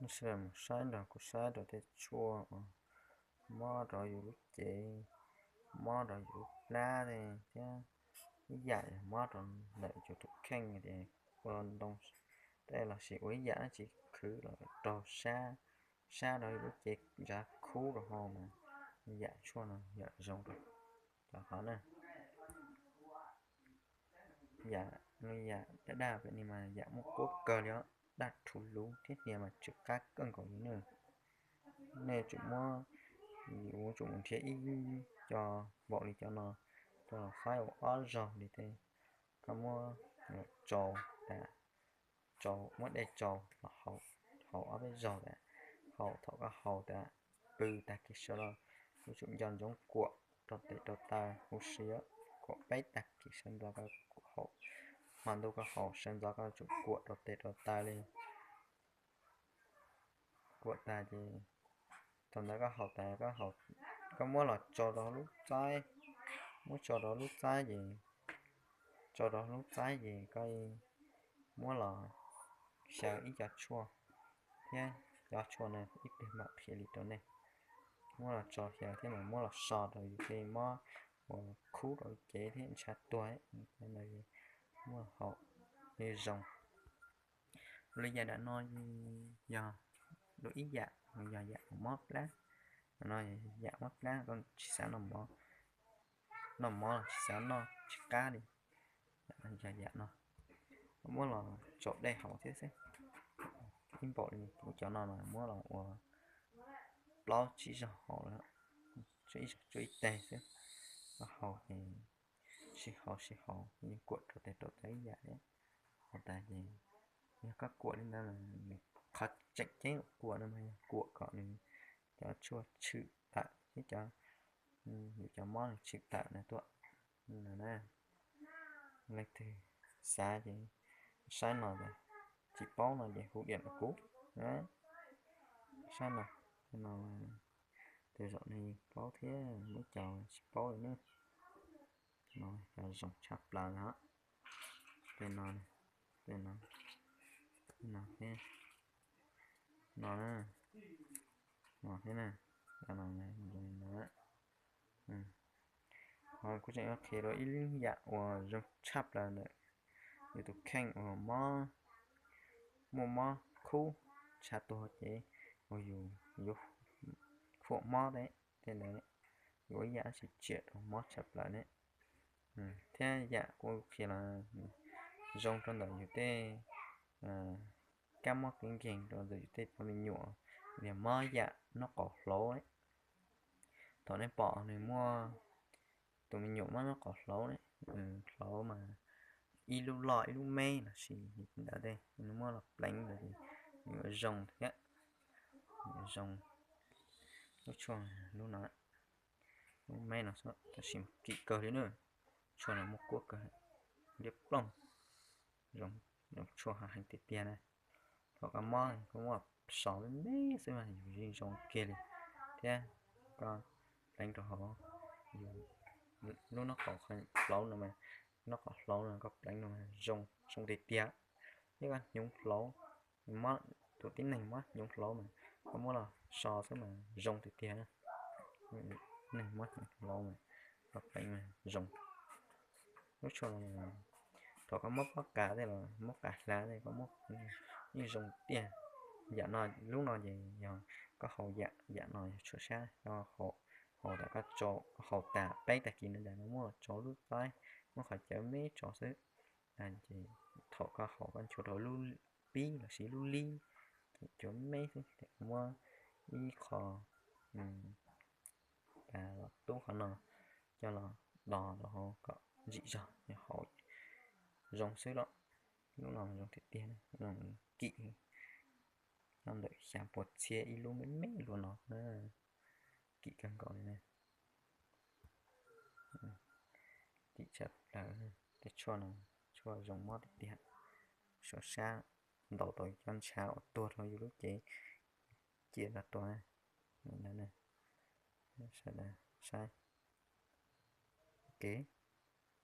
Sawv daws mus saib nrog kuv saib rau tej tshuaj uas mob rau yus lub cev, mob rau yus lub plab thiab ib yam mob rau ntawm yus tus kheej tias ua ntoo tej lossis ua ib yam dab tsi khwv los raug sab, sab rau yus lub cev ntsav khub rau hauv mas yam tshuaj no yam zoo rau qhov na. Yam, yam daj daj pem ni mas yam muaj kuab kawg li os, daj rhuv luv thiab hniav mas tsw qab kawg nkaus li na. Nej tsum muab, yuav tsum mus nrhiav ib co npaum li cov no coj los faib ua ob zaug li tej. Koj muab tsau tas, tsau, muab dej tsau los haus, haus ob peb zaug tas, haus thaum koj haus tas pw tag kis sawv los yuav tsum nco ntsoov kuam rau tes rau taw huv si, kuam peb tag kis sawv ntxov koj haus, hmo ntuj koj haus sawv ntxov koj tsum kuam rau tes rau taw li. Kuam tas ces thaum ntawd koj haus tas, koj muab los tso rau lub txaib, muab tso rau lub txaib ces, tso rau lub txaib ces koj muab los xyaw ib co tshuaj thiab cov tshuaj no ib pliag mam qhia li rau nej. Muab los tso xyaw thiab mas muab los so rau yus tej mob uas khub rau cev thiab ntshav tuag, muab haus li zoo. Lub yam dam no yog lub ib yam, yog yam mob plab. No yam mob plab koj tsis xav noj mov, noj mov los tsis xav noj tsis qab li. Yog yam no muab los tso dej haus thiab xwb. Ib npaum li kuv cov no mas muab los ua plaub tsib zaug haus lawm, tsib zaug tsuab ib teg xwb. Koj haus ces sib haus sib haus yeej kuam rau tes rau taw ib yam thiab. Haus tas ces yog koj kuam li ntawd, qhov tseem ceeb kuam no mas yog kuam kom nws cov tshuaj tshwm tawm thiab cov, yus cov mob nws tshwm tawm na tuaj. Na, leej twg xav ces saib no, tsis paub no ces hu diam rau kuv. Saib no, no, tej zaum nej paub thiab, muaj cov tsis paub li ne. No cov zoo tshaj plaws os. Tej no, tej no, tej no thiab, no, no thiab na, no, no. Ho kuv tseem yuav qhia rau ib yam uas zoo tshaj plaws ntawm yus tus kheej uas mob, muaj mob khub ntshav tuag ces uas yus yuav khuam mob thiab, tej ntawd yuav ib yam dab tsi tsiam rau mob tshaj plaws ne. Thiab yam kuv qhia los zoo rau ntawm yus tej kab mob kev nkeeg, rau ntawm yus tej cov me nyuam, yog mob yam nraub qaum hlauv. Thaum nej pom nws muaj, tus me nyuam mob nraub qaum hlauv ne, hlauv mas ib lub loj ib lub me lossis li ntawd tej, nws muab los pleev ntawd ces nws yuav zoo thiab. Zoo lub tshuaj, lub no, lub me no xwb tab sis kim kawg li na. Tshuaj no muaj kuab kawg, liab ploog, zoo tshuaj heev tiag tiag na. Thaum koj mob koj muab so me me xwb mas yus yeej zoo kiag li. Thiab koj pleev rau hauv yus lub nraub qaum hlauv no mas, nraub qaum hlauv no koj pleev no zoo, zoo tiag tiag. Thiab koj hnyuv hlauv, mob, tus tib neeg mob hnyuv hlauv mas koj muab los so xwb mas zoo tiag tiag. Neeg mob hnyuv hlauv mas koj pleev mas zoo. Lub tshuaj no, thaum koj mob pob qa tej los mob qa hlav tej koj muab yeej zoo tiag. Yam no, lub no ces yog koj haus yam, yam no yog tshuaj sab, koj haus tas, koj haus tas peb tag kis no tas koj muab los tso lub txaib, muab qhov cawv me tso xwb. Ces thaum koj haus koj nchuav rau lub pib lossis lub lib, cov me xwb, muab ib qho tas los tub qhov no coj los do rau hauv kom ntsim zog, haus zoo xwb los. Lub no zoo tiag tiag, kim nyob ntawm xya puas txhiab ib lub me me luaj no, kim kawg nkaus li na. Kim tshaj plaws, tej tshuaj no, tshuaj zoo mob tiag tiag, sab sab, ntaus tau cov ntshav uas tuag rau yus lub cev, cia rau tua. Sawv daws saib, ok.